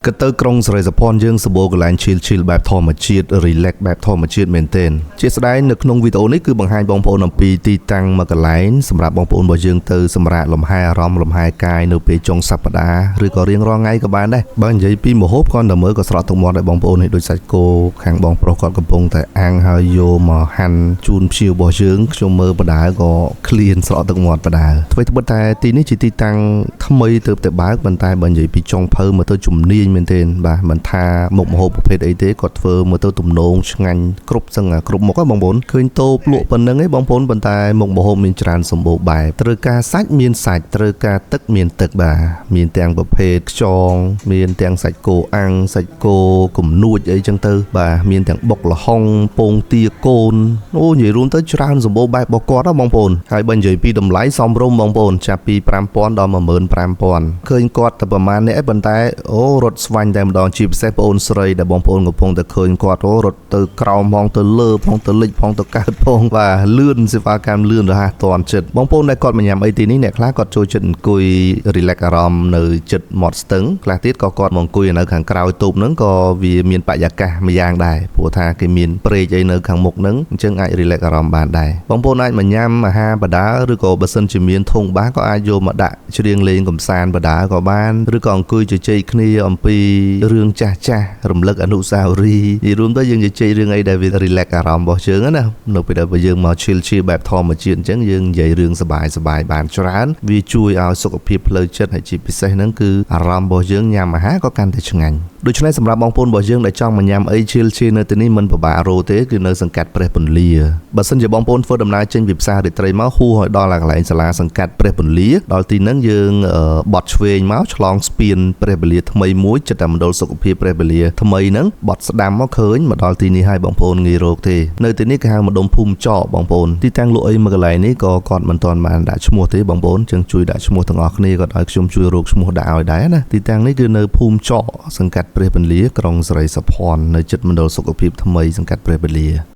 ក៏ទៅក្រុងសរីសភ័នយើងសបោកន្លែង chill chill បែបធម្មជាតិ relax បែបធម្មជាតិមែនទែនជាស្ដែងនៅក្នុងវីដេអូនេះគឺបង្ហាញបងប្អូនអំពីទីតាំងមួយកន្លែងសម្រាប់បងប្អូនរបស់យើងទៅសម្រាកលំហែអារម្មណ៍លំហែកាយនៅពេលចុងសប្តាហ៍ឬក៏រៀងរាល់ថ្ងៃក៏បានដែរបើនិយាយពីម្ហូបគាត់តែមើលក៏ស្រក់ទឹកមាត់ដែរបងប្អូននេះដូចសាច់គោខាងបងប្រុសគាត់កំពុងតែអាំងហើយយកមកហាន់ជូនភ្ញៀវរបស់យើងខ្ញុំមើលបដាក៏ឃ្លានស្រក់ទឹកមាត់បដាអ្វីត្បិតតែទីនេះជាទីតាំងថ្មីទើបតែបើកប៉ុន្តែបើនិយាយពីចុងភៅមើលទៅជំនាញមែនទែនបាទមិនថាមុខម្ហូបប្រភេទអីទេគាត់ធ្វើមើលទៅទំនងឆ្ងាញ់គ្រប់សឹងតែគ្រប់មុខហ៎បងប្អូនឃើញតូបលក់ប៉ុណ្្នឹងឯងបងប្អូនប៉ុន្តែមុខម្ហូបមានច្រើនសម្បូរបែបត្រូវការសាច់មានសាច់ត្រូវការទឹកមានទឹកបាទមានទាំងប្រភេទខ្យងមានទាំងសាច់គោអាំងសាច់គោគំនួចអីចឹងទៅបាទមានទាំងបុកល្ហុងពងទាកូនអូនិយាយរួមទៅច្រើនសម្បូរបែបរបស់គាត់ហ៎បងប្អូនហើយបើនិយាយពីតម្លៃសមរម្យបងប្អូនចាប់ពី5000ដល់15000ឃើញគាត់តែប្រហែលនេះឯងប៉ុន្តែអូរត់ស្វាញ់តែម្ដងជាពិសេសបងអូនស្រីដែលបងប្អូនកំពុងតែឃើញគាត់អូរត់ទៅក្រោមផងទៅលើផងទៅលិចផងទៅកើតផងបាទលឿនសេវាកម្មលឿនរហ័សទាន់ចិត្តបងប្អូនដែលគាត់មកញ៉ាំអីទីនេះអ្នកខ្លះគាត់ចូលចិត្តអង្គុយ relax អារម្មណ៍នៅចិត្តមាត់ស្ទឹងខ្លះទៀតក៏គាត់មកអង្គុយនៅខាងក្រោយតូបហ្នឹងក៏វាមានបរិយាកាសម្យ៉ាងដែរព្រោះថាគេមានព្រែកអីនៅខាងមុខហ្នឹងអញ្ចឹងអាច relax អារម្មណ៍បានដែរបងប្អូនអាចមកញ៉ាំអាហារបដាឬក៏បើសិនជាមានធុងបាសក៏អាចយកមកដាក់ច្រៀងលេងកំសាន្តបដាក៏បានឬក៏អង្គុយជជែកគ្នាអំពីរឿងចាស់ចាស់រំលឹកអនុស្សាវរីយ៍និយាយរួមទៅយើងជជែករឿងអីដែលវា relax អារម្មណ៍របស់យើងណានៅពេលដែលយើងមក chill chill បែបធម្មជាតិអញ្ចឹងយើងនិយាយរឿងសប្បាយសប្បាយបានច្រើនវាជួយឲ្យសុខភាពផ្លូវចិត្តហើយជាពិសេសហ្នឹងគឺអារម្មណ៍របស់យើងញ៉ាំអាហារក៏កាន់តែឆ្ងាញ់ដូច្នេះសម្រាប់បងប្អូនរបស់យើងដែលចង់មកញ៉ាំអី chill chill នៅទីនេះមិនពិបាករកទេគឺនៅសង្កាត់ព្រះពន្លាបើសិនជាបងប្អូនធ្វើដំណើរចេញពីផ្សាររាត្រីមកហួសឲ្យដល់កន្លែងសាលាសង្កាត់ព្រះពន្លាដល់ទីហ្នឹងយើងបត់ឆ្វេងមកឆ្លងស្ពានព្រះពលាថ្មីមួយចិត្តតែមណ្ឌលសុខភាពព្រះពលាថ្មីហ្នឹងបត់ស្ដាំមកឃើញមកដល់ទីនេះហើយបងប្អូនងាយរកទេនៅទីនេះគេហៅម្ដុំភូមិចកបងប្អូនទីតាំងលក់អីមួយកន្លែងនេះក៏គាត់មិនទាន់បានដាក់ឈ្មោះទេបងប្អូនចឹងជួយដាក់ឈ្មោះទាំងអស់គ្នាគាត់ឲ្យខ្ញុំជួយរកឈ្មោះដាក់ឲ្យដែរណាទីតាំងនេះគឺនៅភូមិចកសង្កាត់ព្រះពន្លាក្រុងសរីសុភ័ណ្ឌនៅជិតមណ្ឌលសុខភាពថ្មីសង្កាត់ព្រះពន្លា។